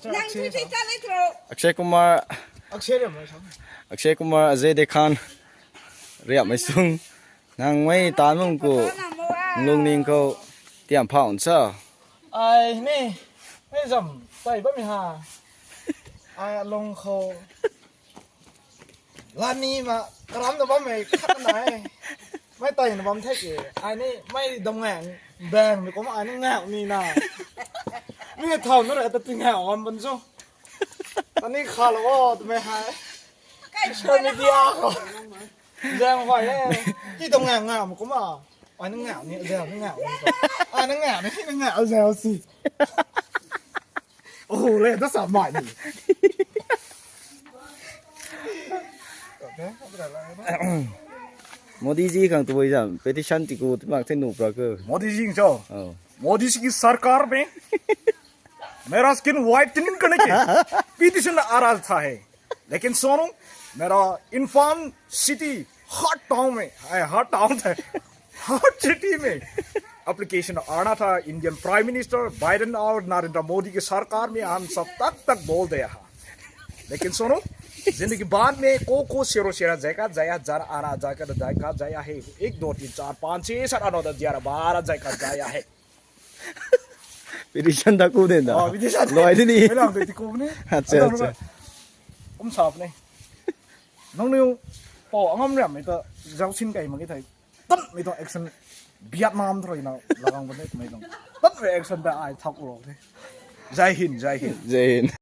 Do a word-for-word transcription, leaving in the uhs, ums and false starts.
Akshay Kumar, Akshay Kumar, Ajay Devgan, riap mai sung. Nang mei tan mung ku, lungning khou, tiam phau nsa. Ai ni, mei zam, tai bam mi ha. Ai alung khou. Lani ma, karam na bam mei khat na e. Mei tai na bam thek e. Ai ni, mei dam ngang, bang mei kum ai ni ngang ni na. Mi thau na re ta ti ngang wan ban zo. Tani kha lo o, tu mei hai. Social media ko. Zang vai e. Ti dam ngang ngang mei kum a. Ai ni ngang ni, zang ni ngang ni. Ai ni ngang ni, ti ni ngang, zang si. Oh, le, that's not mine. Modi ji khang tu zam petition ti ku tu mak the nu pra ke. Modi जी जो, Oh. मोदी जी की सरकार में मेरा skin whitening करने के पीटीशन आ रहा था है, लेकिन सुनो, मेरा इम्फाल सिटी हॉट टाउन में, ए, हॉट टाउन है, हॉट सिटी में एप्लीकेशन आना था इंडियन प्राइम मिनिस्टर बाइडेन और नरेंद्र मोदी की सरकार में, हम सब तक तक बोल दिया है। लेकिन सुनो, जिंदगी बाद में को को शेरो शेरा जायका जाया, जरा आना जायका जायका जाया है, एक दो तीन चार पाँच छः सात आना दा ग्यारह बारह जायका जाया है। Petition ta ku den da. Oh, petition. Loi di ni. Mei lang de ti ku ni. Acha, acha. Um sap ni. Nang niu, oh, angam riam mei ta zau sin kai mak ki thei. Tan mei ta action Vietnam throi na lagang ban de mei ta. Tan mei action ta ai thak ro the. Jai Hind, Jai Hind. Jai Hind.